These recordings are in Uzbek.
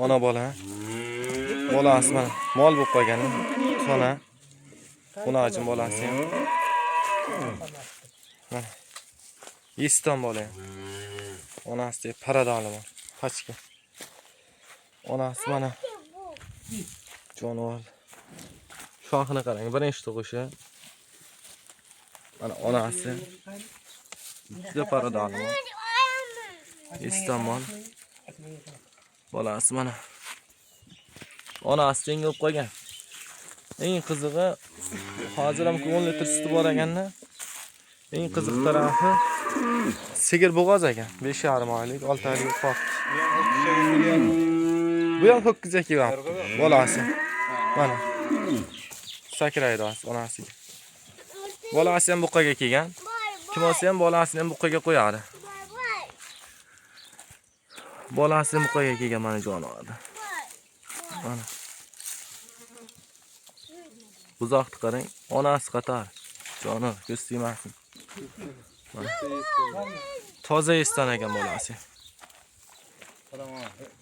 Ona bola. Bolasi mana mol bo'lib qolgan. Sona. Xunajin bolasi ham. Mana. Eston bola ham. Onasi paradali bor. Pachka. Onasi mana. Jonivor. Shoxini qarang, birinchi tug'ishi. Mana onasi. Juda paradali bor. Eston mol. Bolasi mana. Onasi teng bo'lib qolgan. Eng qizig'i hozir ham 10 litr suti bor ekanda. Eng qiziq tarafi sigir bo'g'oz ekan. 5,5 oylik, 6 oylik qolibdi. Bu ham ho'kizga kelyapti. Bolasi. Mana. Sakraydi hozir onasiga. Bolasi ham buqaga kelgan. Kim olsa ham bolasini ham buqaga qo'yadi. Bolasi ham buqaga kelgan mana jonivorda. Mana. Buzoqni qarang, onasi qator. Joni ko'z tegmasin. Mana. Toza eston ekan bolasi. Tamam.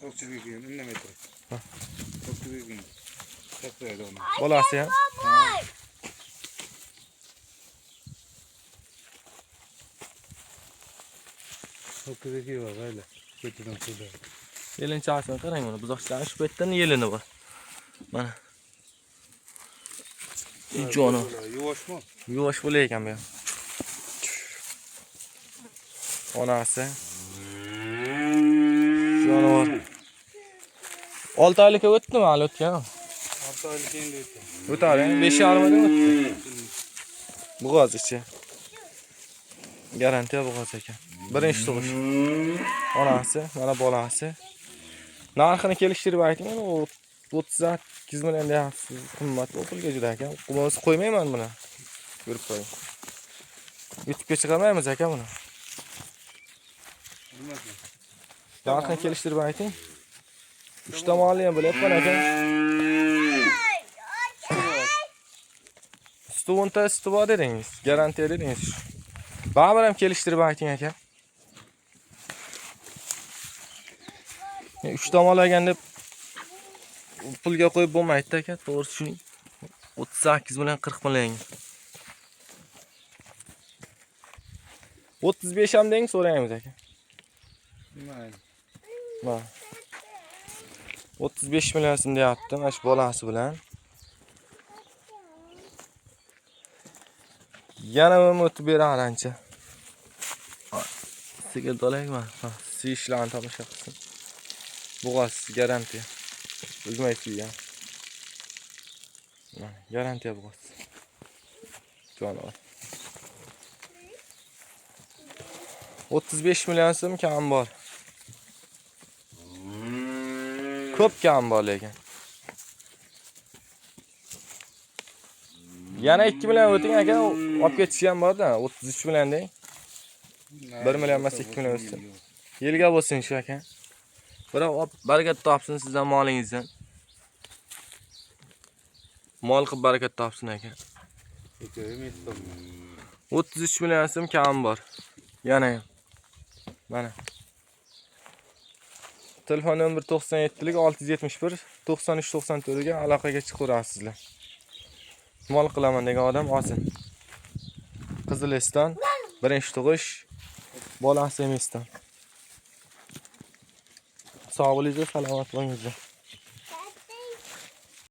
Ho'kizga kelgan, indamay turib. Ho'kizga kelgan. Sakraydi uni. Bolasi ham. Ho'kizga kelgan öyle. Ketidan suvda. Yelinchasini qarang mana buzoqchalarning shu paytdan yelini bor. Mana. Joni. Yuvoshmi? Yuvosh bo'lar ekan bu ham. Onasi. Jonivor. 6 oylikka o'tdimi hali o'tgan? 6 oylik endi o'tdi. O'tar, 5,5 oyda o'tdi. Bo'g'oz ichi. Garantiya bo'g'oz ekan. Birinchi tug'ish. Onasi, mana bolasi. Narxini kelishtirib ayting, mana 38 million deyapsiz. Qimmat bu pulga juda aka. Bo'lmasa qo'ymayman buni. Ko'rib qo'ying. YouTube'ga chiqarmaymiz aka buni. Bilmadim. Narxini kelishtirib ayting. 3 tomonli ham bilyapman aka. Suti 10 ta suti bor dedingiz. Garantiya dedingiz. Baribir ham kelishtirib ayting aka. 3 tomon olgan deb pulga qo'yib bo'lmaydi aka, to'g'risi shuning. 38 million 40 million. 35 ham deng so'raymiz aka. Mayli. Mana. 35 million so'm deyapti, mana shu bolasi bilan. Yana bir o'tib berar ancha. Sigir dolaymi? Ha, siyishlarni tomosha qilsin. Bo'g'oz garantiya. Uzmay suygan. Mana garantiya bo'g'oz. Jonivor. 35 million so'm kam bor. Ko'p kam bor lekin. Yana 2 million o'ting aka, olib ketishi ham bor-da, 33 million deng. 1 million emas, 2 million o'tsin. Yelga bo'lsin shu aka. Birov olib barakat topsin sizdan molingizdan. Mol qilib barakat topsin aka. 33 million so'm kam bor. Yana ham. Mana. Telefon nomer 97 671 93 94 ga aloqaga chiqaverasizlar. Mol qilaman degan odam olsin. Qiziliston birinchi tug'ish, bolasi emasdan. Sog' bo'linglar, salomat bo'linglar.